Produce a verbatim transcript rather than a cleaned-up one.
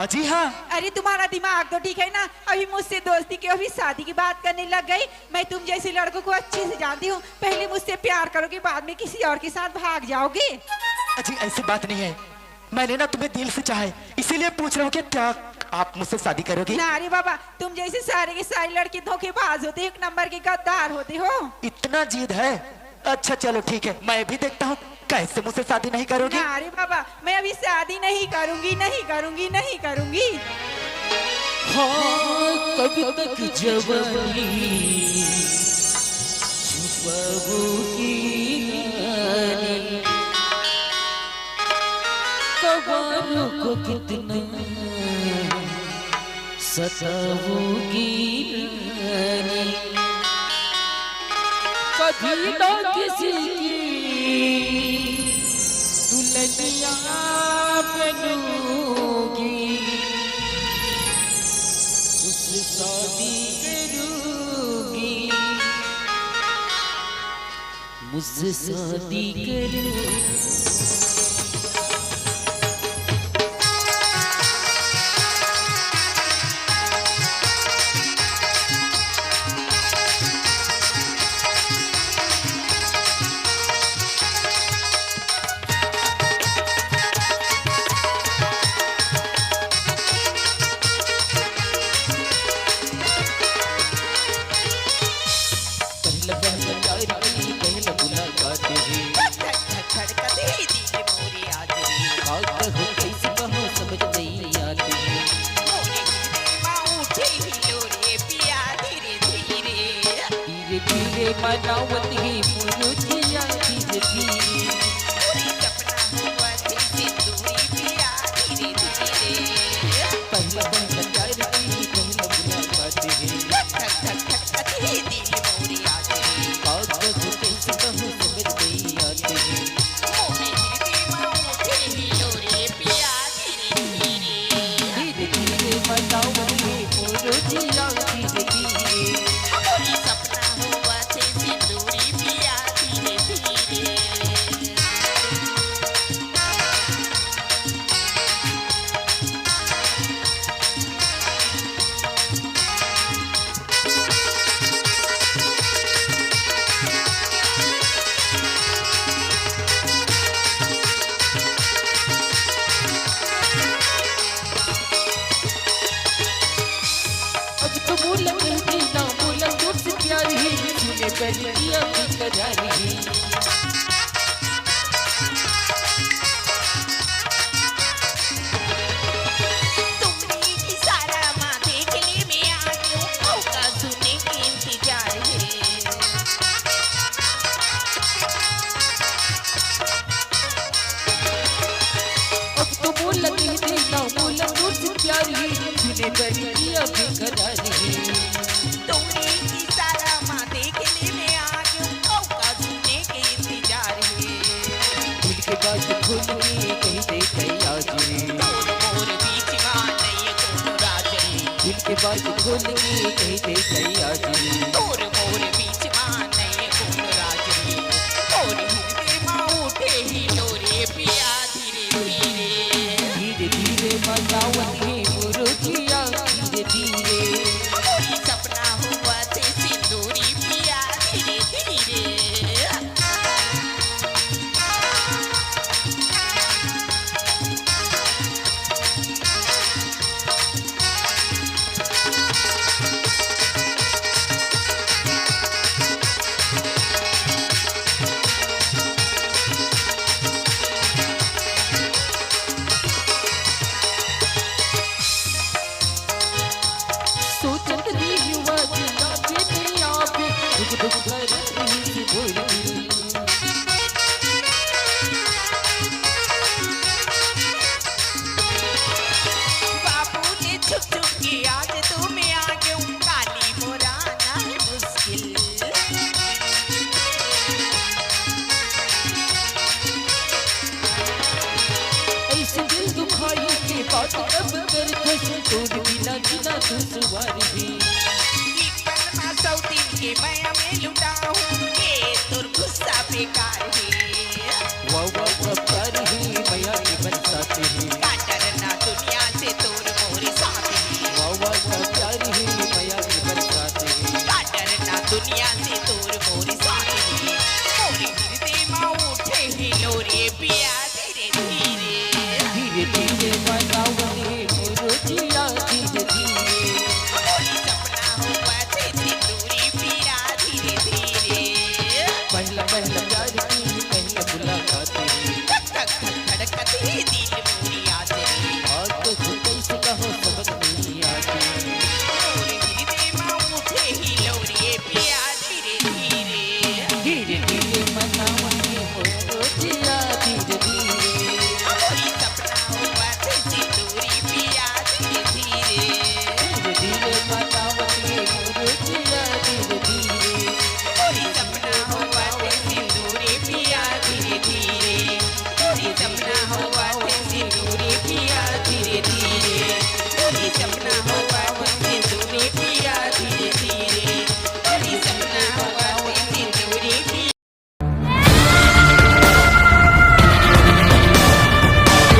जी हाँ। अरे, तुम्हारा दिमाग तो ठीक है ना? अभी मुझसे दोस्ती की, अभी शादी की बात करने लग गई। मैं तुम जैसे लड़कों को अच्छे से जानती हूँ। पहले मुझसे प्यार करोगे, बाद में किसी और के साथ भाग जाओगे। अजी, ऐसी बात नहीं है। मैंने ना तुम्हें दिल से चाहा है, इसीलिए पूछ रहा हूँ कि क्या आप मुझसे शादी करोगे? ना रे बाबा, तुम जैसे सारे के सारे लड़के धोखेबाज होते, एक नंबर के गद्दार होते हो। इतना जिद है? अच्छा, चलो ठीक है, मैं भी देखता हूँ कैसे मुझसे शादी नहीं करोगी। ना रे बाबा, मैं अभी शादी नहीं करूंगी, नहीं करूंगी, नहीं करूंगी। हाँ, कब तक जवानी छुपाओगी रानी, कवारों को कितना सताओगी रानी, कभी ना किसी की दुल्हनिया बनूंगी, मुझसे शादी करूंगी, मुझसे शादी करूंगी। पहला पहला प्यार की पहला मुलाकात है। धक धक धक धड़कत हे दिल मोरे आज रे। का कहूँ कैसे कहूँ समझ नहीं आती। मोरे हृदय मा उठे हिलोरे पिया धीरे धीरे। धीरे धीरे मनावत हे मुरुतिया धीरे धीरे। पूरी सपना होवत हे सिंदूरी पिया धीरे धीरे। पहला पहला प्यार की पहला मुलाकात है। धक धक धक धड़कत हे दिल मोरे आज रे। का कहूँ कैसे कहूँ समझ नहीं आती। मोरे हृदय मा उठे हिलोरे पिया धीरे धीरे। धीरे धीरे मनावत हे मुरुतिया धीरे धीरे। हमरी सपना होवत हे सिंदूरी पिया धीरे धीरे। अब तो बोला कह देना, बोला तुझसे प्यार ही, सुने कर लिया बेकरार ही। तुमने इशारा मा देख ले, मैं आ गयो, मौका सुने के इंतजार है। अब तो बोला कह देना, बोला तुझसे प्यार ही, सुने कर लिया बेकरार ही। तोरे इशारा मा देख ले, मैं आ गयो, मौका सुने के इंतजार है। दिल के बात खोल के कह दे कई आज रे। तोर मोर बीच मा नहीं कोनो राज रे। दिल के बात खोल के कह दे कई आज रे। तोर मोर बीच मा नहीं कोनो राज रे। तोर हृदय मा उठे हिलोरे पिया धीरे धीरे। धीरे धीरे मनावत हे मुरुतिया धीरे धीरे। हमरी सपना होवत हे सिंदूरी पिया धीरे धीरे। सोचत रहियो आज आवे नहीं आवे, दुख दुख भरत रही मोर दिल। बाबू ने छुप छुप के आज तो मैं आ गयो, काली मोरा ना है मुश्किल। ऐसे दिल दुखाई के बात अब कर दस, तोर बिना जीना दुश्वार ही। एक पल मा सौ दिन के मैं हमें लुटाऊं, ये तोर गुस्सा बेकार है। वाह, वाह, वाह,